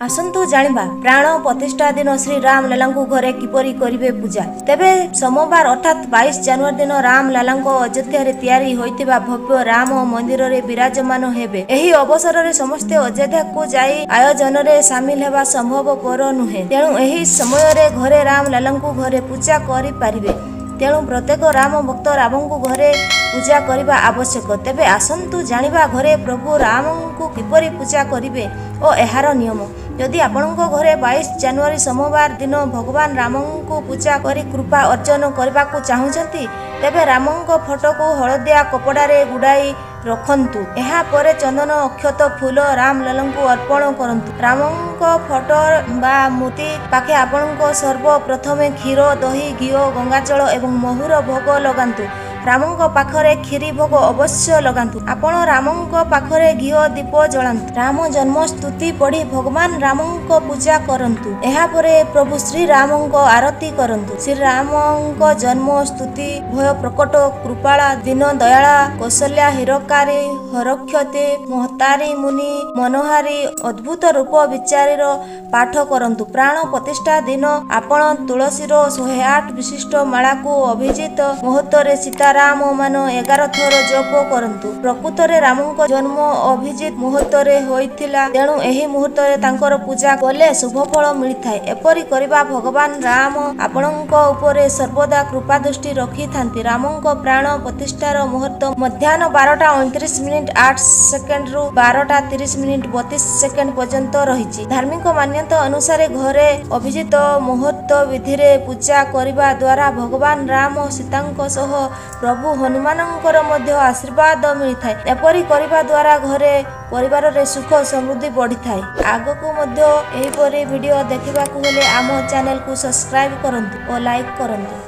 ଆସନ୍ତୁ ଜାଣିବା ପ୍ରାଣ ପ୍ରତିଷ୍ଠା ଦିନ ଶ୍ରୀ ରାମ ଲାଲାଙ୍କୁ ଘରେ କିପରି କରିବେ ପୂଜା। ତେବେ ସୋମବାର ଅର୍ଥାତ୍ 22 ଜାନୁଆରୀ ଦିନ ରାମ ଲାଲାଙ୍କ ଅଯୋଧ୍ୟାରେ ତିଆରି ହୋଇଥିବା ଭବ୍ୟ ରାମ ମନ୍ଦିରରେ ବିରାଜମାନ ହେବେ। ଏହି ଅବସରରେ ସମସ୍ତେ ଅଯୋଧ୍ୟାକୁ ଯାଇ ଆୟୋଜନରେ ସାମିଲ ହେବା ସମ୍ଭବପର ନୁହେଁ। ତେଣୁ ଏହି ସମୟରେ ଘରେ ରାମ ଲାଲାଙ୍କୁ ଘରେ ପୂଜା କରିପାରିବେ। ତେଣୁ ପ୍ରତ୍ୟେକ ରାମ ଭକ୍ତ ରାମଙ୍କୁ ଘରେ ପୂଜା କରିବା ଆବଶ୍ୟକ। ତେବେ ଆସନ୍ତୁ ଜାଣିବା ଘରେ ପ୍ରଭୁ ରାମଙ୍କୁ କିପରି ପୂଜା କରିବେ ଓ ଏହାର ନିୟମ। ଯଦି ଆପଣଙ୍କ ଘରେ 22 ଜାନୁଆରୀ ସୋମବାର ଦିନ ଭଗବାନ ରାମଙ୍କୁ ପୂଜା କରି କୃପା ଅର୍ଜନ କରିବାକୁ ଚାହୁଁଛନ୍ତି, ତେବେ ରାମଙ୍କ ଫଟୋକୁ ହଳଦିଆ କପଡ଼ାରେ ଗୁଡ଼ାଇ ରଖନ୍ତୁ। ଏହାପରେ ଚନ୍ଦନ, ଅକ୍ଷତ, ଫୁଲ ରାମଲାଲାଙ୍କୁ ଅର୍ପଣ କରନ୍ତୁ। ରାମଙ୍କ ଫଟୋ ବା ମୂର୍ତ୍ତି ପାଖେ ଆପଣଙ୍କ ସର୍ବପ୍ରଥମେ କ୍ଷୀର, ଦହି, ଘିଅ, ଗଙ୍ଗାଜଳ ଏବଂ ମହୁର ଭୋଗ ଲଗାନ୍ତୁ। ରାମଙ୍କ ପାଖରେ କ୍ଷୀରି ଭୋଗ ଅବଶ୍ୟ ଲଗାନ୍ତୁ। ଆପଣ ରାମଙ୍କ ପାଖରେ ଘିଅ ଦୀପ ଜଳାନ୍ତୁ। ରାମ ଜନ୍ମ ସ୍ତୁତି ପଢ଼ି ଭଗବାନ ରାମଙ୍କ ପୂଜା କରନ୍ତୁ। ଏହାପରେ ପ୍ରଭୁ ଶ୍ରୀରାମଙ୍କ ଆରତି କରନ୍ତୁ। ଶ୍ରୀରାମଙ୍କ ଜନ୍ମ ସ୍ତୁତି ଭୟ ପ୍ରକଟ କୃପାଳା ଦୀନ ଦୟାଳା କୌଶଲ୍ୟା ହିରକାରୀ ହରକ୍ଷତେ ମହତାରୀ ମୁନି ମନୋହାରୀ ଅଦ୍ଭୁତ ରୂପ ବିଚାରୀର ପାଠ କରନ୍ତୁ। ପ୍ରାଣ ପ୍ରତିଷ୍ଠା ଦିନ ଆପଣ ତୁଳସୀର 108 ବିଶିଷ୍ଟ ମାଳାକୁ ଅଭିଜିତ ମୁହୂର୍ତ୍ତରେ ସୀତାରାମ ମାନ 11 ଥର ଜପ କରନ୍ତୁ। ପ୍ରକୃତରେ ରାମଙ୍କ ଜନ୍ମ ଅଭିଜିତ ମୁହୂର୍ତ୍ତରେ ହୋଇଥିଲା, ତେଣୁ ଏହି ମୁହୂର୍ତ୍ତରେ ତାଙ୍କର ପୂଜା କଲେ ଶୁଭ ଫଳ ମିଳିଥାଏ। ଏପରି କରିବା ଭଗବାନ ରାମ ଆପଣଙ୍କ ଉପରେ ସର୍ବଦା କୃପା ଦୃଷ୍ଟି ରଖିଥାନ୍ତି। ରାମଙ୍କ ପ୍ରାଣ ପ୍ରତିଷ୍ଠାର ମୁହୂର୍ତ୍ତ ମଧ୍ୟାହ୍ନ 12ଟା 29 ମିନିଟ୍ 8 ସେକେଣ୍ଡରୁ 12ଟା 30 ମିନିଟ୍ 32 ସେକେଣ୍ଡ ପର୍ଯ୍ୟନ୍ତ ରହିଛି। ଧାର୍ମିକ ମାନ୍ୟତା ଅନୁସାରେ ଘରେ ଅଭିଜିତ ମୁହୂର୍ତ୍ତ ବିଧିରେ ପୂଜା କରିବା ଦ୍ୱାରା ଭଗବାନ ରାମ, ସୀତାଙ୍କ ସହ ପ୍ରଭୁ ହନୁମାନଙ୍କର ମଧ୍ୟ ଆଶୀର୍ବାଦ ମିଳିଥାଏ। ଏପରି କରିବା ଦ୍ୱାରା ଘରେ ପରିବାରରେ ସୁଖ ସମୃଦ୍ଧି ବଢ଼ିଥାଏ। ଆଗକୁ ମଧ୍ୟ ଏହିପରି ଭିଡ଼ିଓ ଦେଖିବାକୁ ହେଲେ ଆମ ଚ୍ୟାନେଲକୁ ସବସ୍କ୍ରାଇବ କରନ୍ତୁ ଓ ଲାଇକ୍ କରନ୍ତୁ।